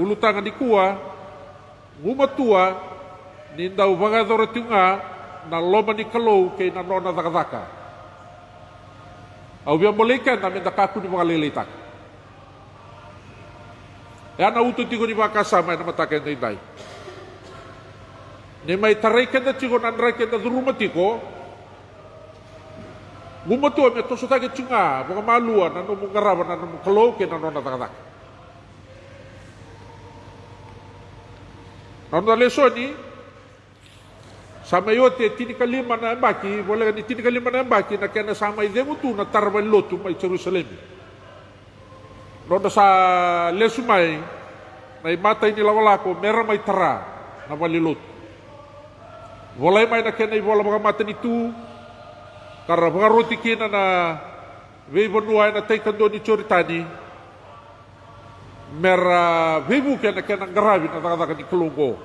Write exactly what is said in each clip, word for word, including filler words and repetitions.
Ulutaga nikua, gumatua ni dau vakayacora tiko ga na loma ni Kalou kei na nona cakacaka. Au via bolei keda me da kakua ni vakalailaitaka. E a na uto tiko ni vakasama ena mataka edaidai. Ni mai tarai keda tiko na draki eda curuma tiko. Gumatua me tosotaki tiko ga vakamalua na nomu qarava na nomu Kalou kei na nona cakacaka. Na noda lesoni sa mai oti e tinikalima na yabaki, voleka ni tinikalima na yabaki na kena sa mai cegu tu na tara valelotu mai Jerusalemi. Nodra sa lesu mai na imatai ni lakolako me ra mai tara na valelotu. Volai mai na kena ivola vakamatanitu ka ra vakaroti kina na veivanua ena tai kadua ni Joritani me ra veivuke ena kena qaravi na cakacaka ni Kalou oqo.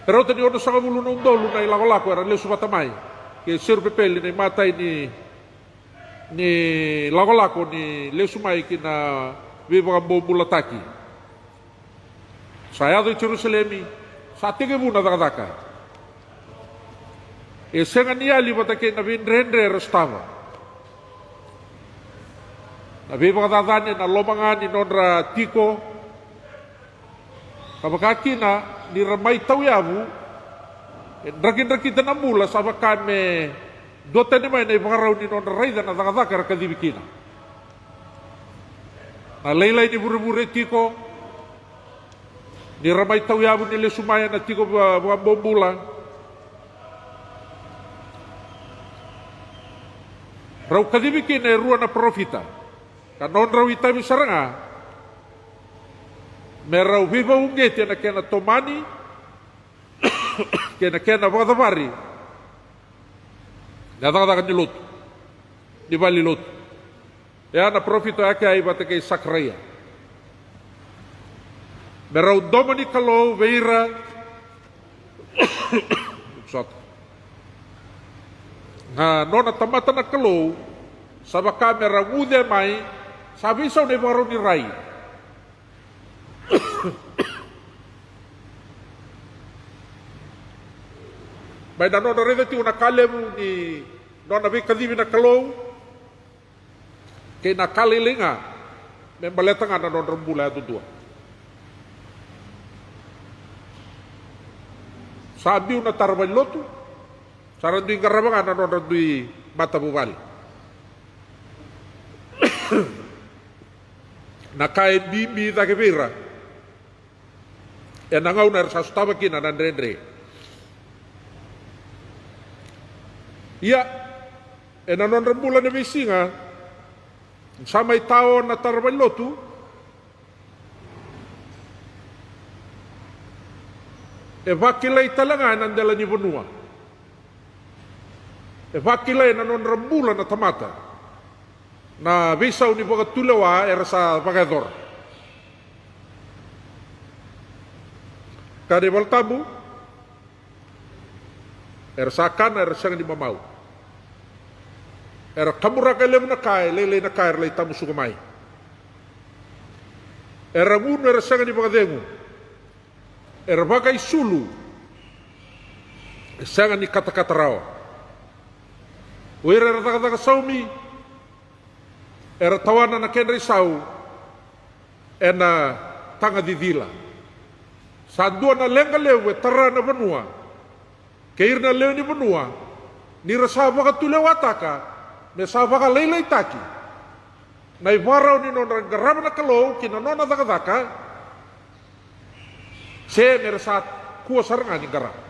E rauta ni onosagavulu na udolu na ilakolako era lesu vata mai kei Serupepeli na imatai ni, ni lakolako ni lesu mai ki na veivakabobulataki. Sa yaco i Jerusalemi, sa tekivu na cakacaka. E sega ni yali vata kei na veidredre era sotava. Na veivakacacani ena loma ga ni nodra tiko, ka vaka kina ni ra mai tauyavu, e drakidrakita na bula sa vaka me duatani mai na ivakarau ni nodra raica na cakacaka era kacivi kina. Na lailai ni vurevure tiko, ni ra mai tauyavu ni lesu mai ena tiko va-, vakabobula. Rau kacivi kina e rua na parofita, ka nodrau itavi sara ga me rau veivauqeti ena kena tomani kei na kena vakacavari na cakacaka ni lotu, ni vale ni lotu. E a na parofita o Akai vata kei Sakaraia. Me rau domo ni Kalou vei ira. Sota. Na nona tamata na Kalou, sa vaka me ra guce mai, sa veisau na ivakarau ni rai. Mai na nona raica tiko na ka levu ni nona veikacivi na Kalou, kei na ka lailai ga me baleta ga na nodra bula yadudua. Sa biu na tara valelotu, sa ra dui qarava ga na nodra dui matavuvale. Na ka e bibi cake vei ira ena gauna era sa sotava kina na dredre. Ia, ena nodra bula na veisiga, sa mai tao na tara valelotu, e vakilai tale ga ena dela ni vanua. E vakilai ena nodra bula na tamata na veisau ni vakatulewa era sa vakayacora. Ka na iVolatabu, era sa kana, era sega ni mamau. Era kaburaka e levu na ka, e lailai na ka era lai tamusuka mai. Era gunu, era sega ni vakacegu. Era vakaisulu, e sega ni katakata rawa. O ira era cakacaka saumi, era tawana na kedra isau ena taga cicila. Sa dua na leqa levu e tara na vanua kei ira na lewe ni vanua, ni ra sa vakatulewataka me sa vakalailaitaki na ivakarau ni nodra qarava na Kalou ki na nona cakacaka, se me ra sa kua sara ga ni qarava.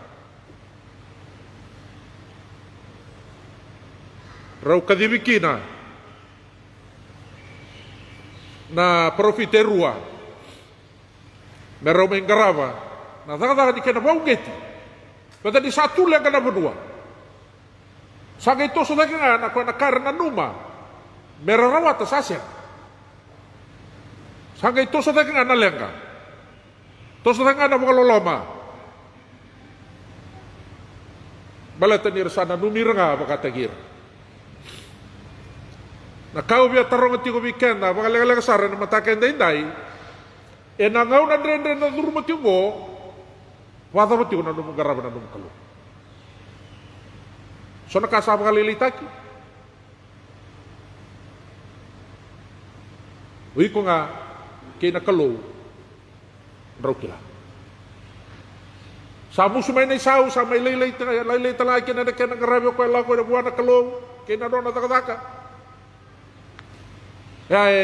Rau kacivi kina na parofita e rua me rau mai qarava na cakacaka ni kena vakauqeti. Baleta ni sa tu leqa na vanua. Sa qai toso cake ga na koya na ka era nanuma me ra rawata, sa sega. Sa qai toso cake ga na leqa. Toso cake ga na vakaloloma. Baleta ni ra sa nanumi ira ga vakataki ira. Na ka au via taroga tiko vei keda vakalekaleka sara ena mataka edaidai, ena gauna dredre da curuma tiko oqo, vakacava tiko na nomu qarava na nomu Kalou? So na ka sa vakalailaitaki. O iko ga kei na Kalou drau kila. Sa musu mai na isau, sa mai lailai, lailai tale ga kina na kena qaravi o koya lako ina vua na Kalou kei na nona cakacaka. Ia e,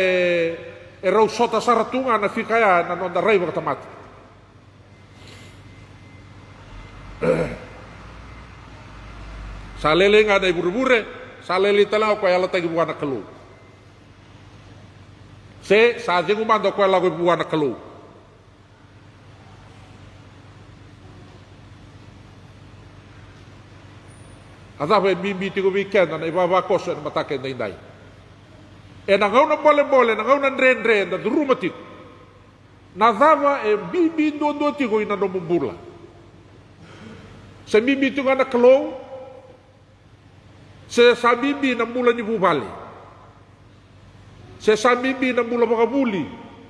e rau sota sara tu ga na fika ya na noda rai vakatamata. Sa lailai ga na ivurevure, sa lailai tale ga o koya yalataki vua na Kalou. Se sa cegu mada o koya lako vua na Kalou. A cava e bibi tiko vei keda na ivavakoso ena mataka edaidai? Ena gauna bolebole, na gauna dredre eda curuma tiko, na cava e bibi duadua tiko ina nomu bula? Se bibi tiko ga na Kalou, se sa bibi na bula ni vuvale, se sa bibi na bula vakavuli?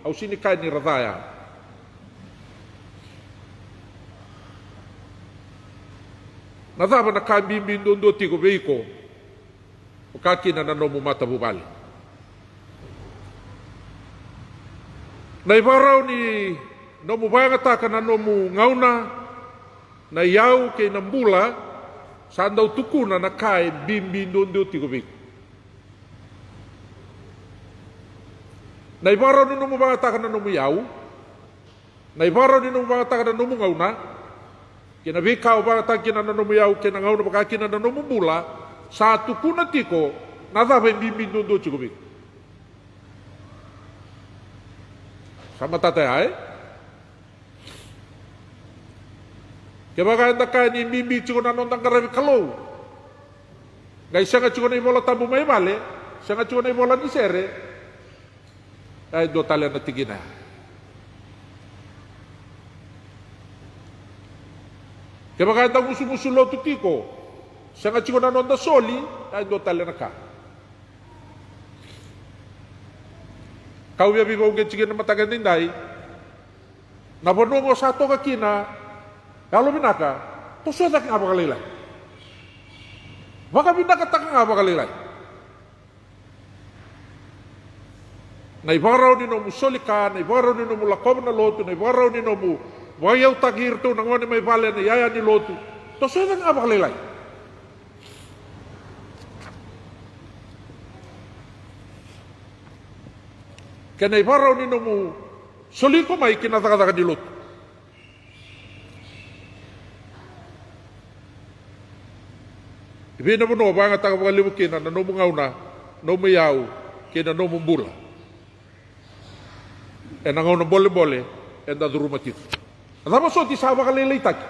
Au sega ni kaya ni ra ca ya. Na cava na ka bibi duadua tiko vei iko, vaka kina na nomu matavuvale? Na ivakarau ni nomu vakayagataka na nomu gauna, na iyau kei na bula sa dau tukuna na ka e bibi duadua tiko vei iko. Na ivakarau ni nomu vakayagataka na nomu iyau, na ivakarau ni nomu vakayagataka na nomu gauna, kei na veika o vakayagataka kina na nomu iyau kei na gauna, vaka kina na nomu bula, sa tukuna tiko na cava e bibi duadua tiko vei iko. Sa matata ya, e? Kevaka eda kaya ni bibi tiko na noda qaravi Kalou, qai sega tiko na iVola Tabu mai vale, sega tiko na ivola ni sere, e dua tale na tikina ya. Kevaka eda musumusu lotu tiko, sega tiko na noda soli, e dua tale na ka. Ka au via veivakauqeti tiko ena mataka edaidai, na vanua ga o sa toka kina, yalovinaka, tosoya cake ga vakalailai. Vakavinakataka ga vakalailai. Na ivakarau ni nomu soli ka, na ivakarau ni nomu lakova na lotu, na ivakarau ni nomu vakaiyautaki iratou na gone mai vale ena iyaya ni lotu, tosoya cake ga vakalailai. Kei na ivakarau ni nomu soli iko mai ki na cakacaka ni lotu. E vei na vanua o vakayagataka vakalevu kina na nomu gauna, nomu iyau, kei na nomu bula ena gauna bolebole eda curuma tiko? A cava soti sa vakalailaitaki?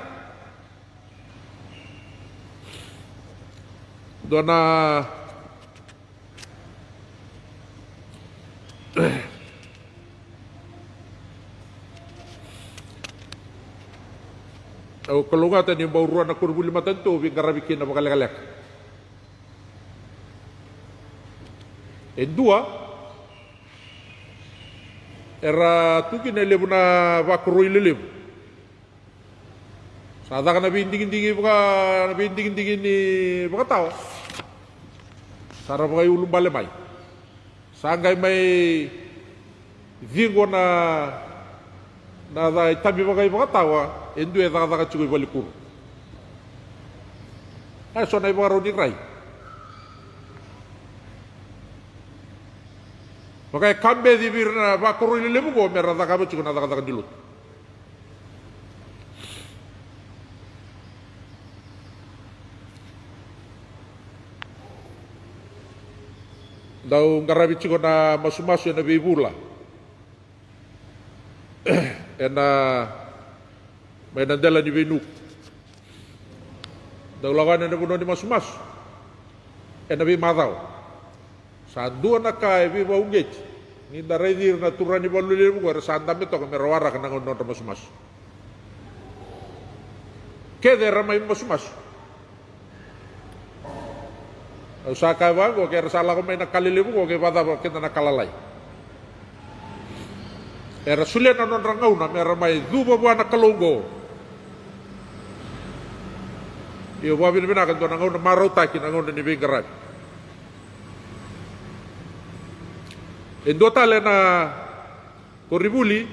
Dua na Au kalougata ni bau rua na koronivuli matanitu au veiqaravi kina vakalekaleka. E dua, era tu kina e levu na vakoroi lelevu. Sa caka na veidigidigi vaka, na veidigidigi ni vakatawa. Sa ra vakaiulubale mai. Sa qai mai ciqo na, na ca itavi vakaivakatawa, e dua e cakacaka tiko i valikuro. E so na ivakarau ni rai. Vaka e kabeci vei ira na vakoroi lelevu qo me ra cakava tiko na cakacaka ni lotu. Dau qaravi tiko na masumasu ena veivula. Ena, mai na dela ni veinuku. Dau lako yani ena vanua ni masumasu ena veimacawa. Sa dua na ka e veivakauqeti ni da raici ira na turaga ni valu lelevu qo era sa dabe toka me ra waraka na gauna ni nodra masumasu. Kece era mai masumasu. Au sa kaya vaqo, ke ra sa lako mai na ka lelevu qo, ke vakacava keda na ka lalai? Era solia na nodra gauna me ra mai cuva vua na Kalou oqo. Io, vakavinavinaka, e dua na gauna marautaki na gauna ni veiqaravi. E dua tale na koronivuli,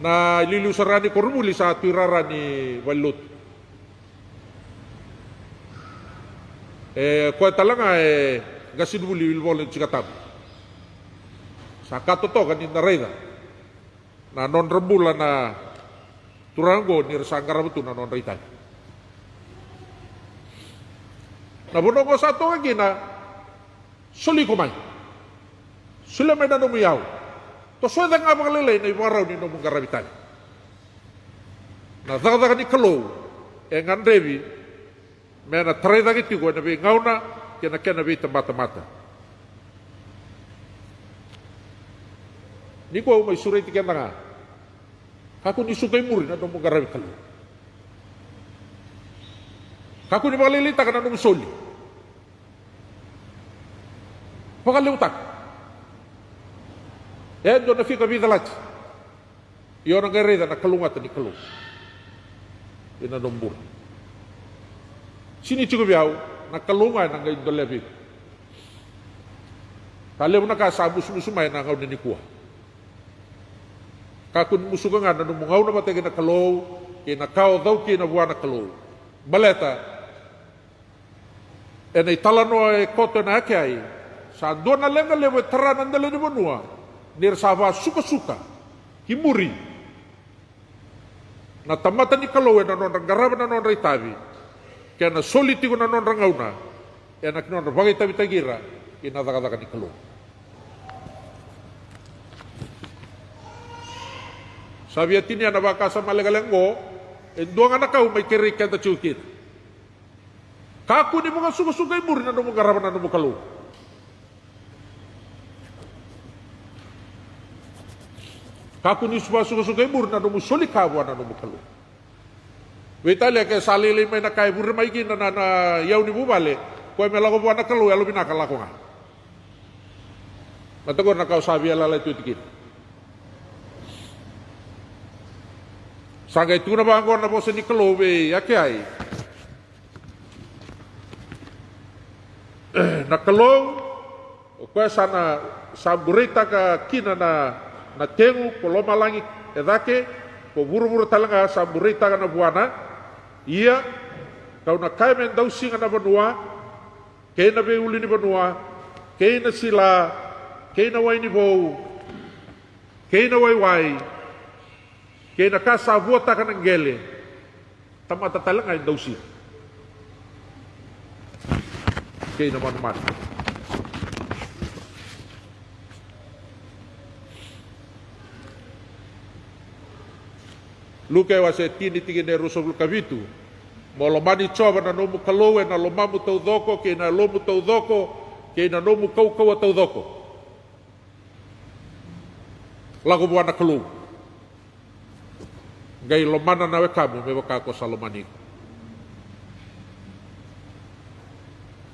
na iliuliu sara ni koronivuli sa tu i rara ni valenilotu. E koya tale ga e qasenivuli wilivola ni Tsikatabu. Sa ka totoka ni na raica na nodra bula na turaga oqo ni ra sa qarava tu na nodra itavi. Na vanua oqo sa toka kina, soli iko mai. Solia mai na nomu iyau. Tosoya ga vakalailai na ivakarau ni nomu qaravi itavi. Na cakacaka ni Kalou e gadrevi me na tarai cake tiko ena veigauna kei na kena veitabatamata. Nikua au mai sureti keda ga. Kakua ni suka i muri na nomu qaravi Kalou. Kakua ni vakalailaitaka na nomu soli. Vakalevutaka. E dua na fika veicalati. Ia o na qai raica na kalougata ni Kalou ena nomu bula. Sega ni tiko vei au, na Kalou ga ena qai dolea vei iko. Ka levu na ka sa musumusu mai ena gauna nikua. Kakua ni musuka ga na nomu gauna vata kei na Kalou kei na ka o cau kina vua na Kalou. Baleta ena italanoa e koto ena yakavi, sa dua na leqa levu e tara na dela ni vanua ni ra sa vakasukasuka ki muri na tamata ni Kalou ena nodra qarava na nodra itavi, kei na soli tiko na nodra gauna ena nodra vakaitavitaki ira ki na cakacaka ni Kalou. Sa via tinia na vakasama lekaleka oqo, e dua ga na ka au mai kerei keda tiko kina. Kakua ni vakasukasuka i muri na nomu qarava na nomu Kalou. Kakua ni vakasukasuka i muri na nomu soli ka vua na nomu Kalou. Veitalia ke sa lailai mai na ka e vure mai kina na, na iyau ni vuvale, koya me lako vua na Kalou, yalovinaka lako ga. Mata qori na ka au sa via lalai tu kina. Sa qai tukuna vaqo na vosa ni Kalou vei Akeai. Na Kalou, o koya sa na, sa bureitaka kina na, na tegu ko lomalagi e cake, ko vuravura tale ga sa bureitaka na vuana. Ia, kau na kaya me dausiga na vanua, kei na veiulunivanua, kei na sila, kei na wai ni vou, kei na waiwai, kei na ka sa vuataka na qele. Tamata tale ga e dausiga kei na manumanu. Luke wase tini tikina e ruasagavulu ka vitu. Mo lomani Jiova na nomu Kalou ena lomamu taucoko, kei na yalomu taucoko, kei na nomu kaukauwa taucoko. Lako vua na Kalou. Qai lomana na wekamu me vaka ko sa lomani iko.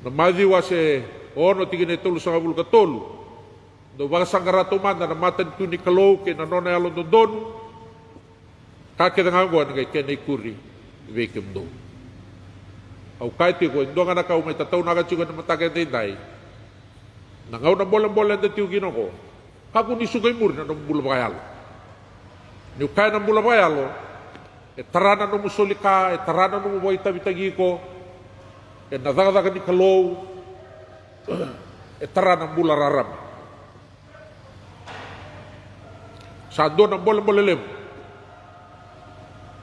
Na Maciu wase ono tikina e tolusagavulu ka tolu. Dou vakasaqara taumada na matanitu ni Kalou kei na nona yalododonu. Ka kece ga oqo ena qai kena ikuri vei kemudou. Au kaya tiko, e dua ga na ka au mai tataunaka tiko ena mataka edaidai. Na gauna bolebole eda tiko kina oqo, kakua ni suka i muri na nomu bula vakayalo. Niu kaya na bula vakayalo, e tara na nomu soli ka, e tara na nomu vakaitavitaki iko ena cakacaka ni Kalou, e tara na bula raraba. Sa dua na bolebole levu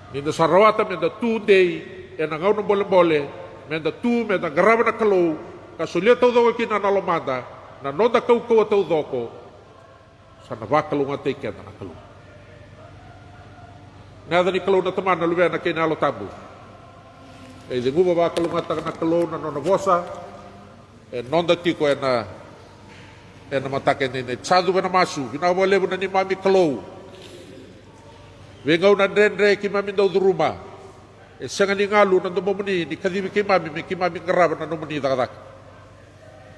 ni da sa rawata me da tu dei ena gauna bolebole, me da tu, me da qarava na Kalou, ka solia taucoko kina na lomada, na noda kaukauwa taucoko. Sa na vakalougatataki keda na Kalou. Na yaca ni Kalou na Tamana, na Luvena kei na Yalo Tabu. E ceguva vakalougatataka na Kalou na nona vosa e noda tiko ena, ena mataka edaidai. Sa cuva na masu. Vinaka vakalevu na neimami Kalou. Veigauna dredre keimami dau curuma. E sega ni galu na domomuni ni kacivi keimami me keimami qarava na nomuni cakacaka.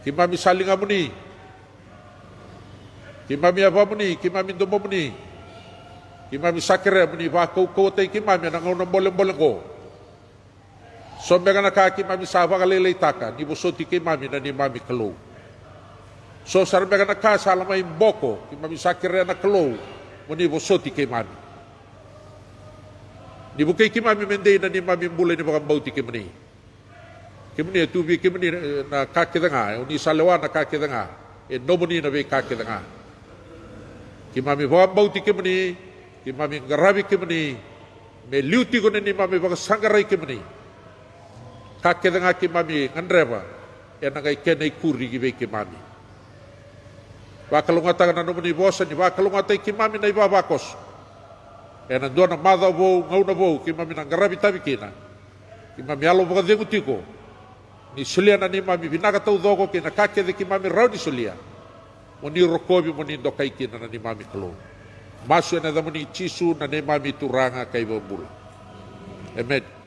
Keimami sa ligamuni. Keimami yavamuni, keimami domomuni. Keimami sa kerea mo ni vakaukauwataki keimami ena gauna bolebole oqo. So beka na ka keimami sa vakalailaitaka ni vosoti keimami na neimami Kalou. So sara beka na ka sa la mai boko, keimami sa kerea na Kalou mo ni vosoti keimami. Ni vukei keimami me dei na neimami bula ni vakabauti kemuni. Kemuni e tu vei kemuni, e, na ka kece ga, e, o ni sa lewa na ka kece ga, e nomuni na veika kece ga. Keimami vakabauti kemuni, keimami qaravi kemuni, me liu tiko na neimami vakasaqarai kemuni. Ka kece ga keimami gadreva, ena qai kena ikuri ki vei keimami. Vakalougatataka na nomuni vosa, ni vakalougatataki keimami na ivavakoso. Ena dua na macawa vou, gauna vou, keimami na qaravi tavi kina. Keimami yalo vakacegu tiko. Ni solia na neimami vinaka taucoko kei na ka kece keimami rawa ni solia. Mo ni rokovi, mo ni dokai kina na neimami Kalou. Masu ena yacamuni Jisu na neimami Turaga ka iVakabula. Emeni.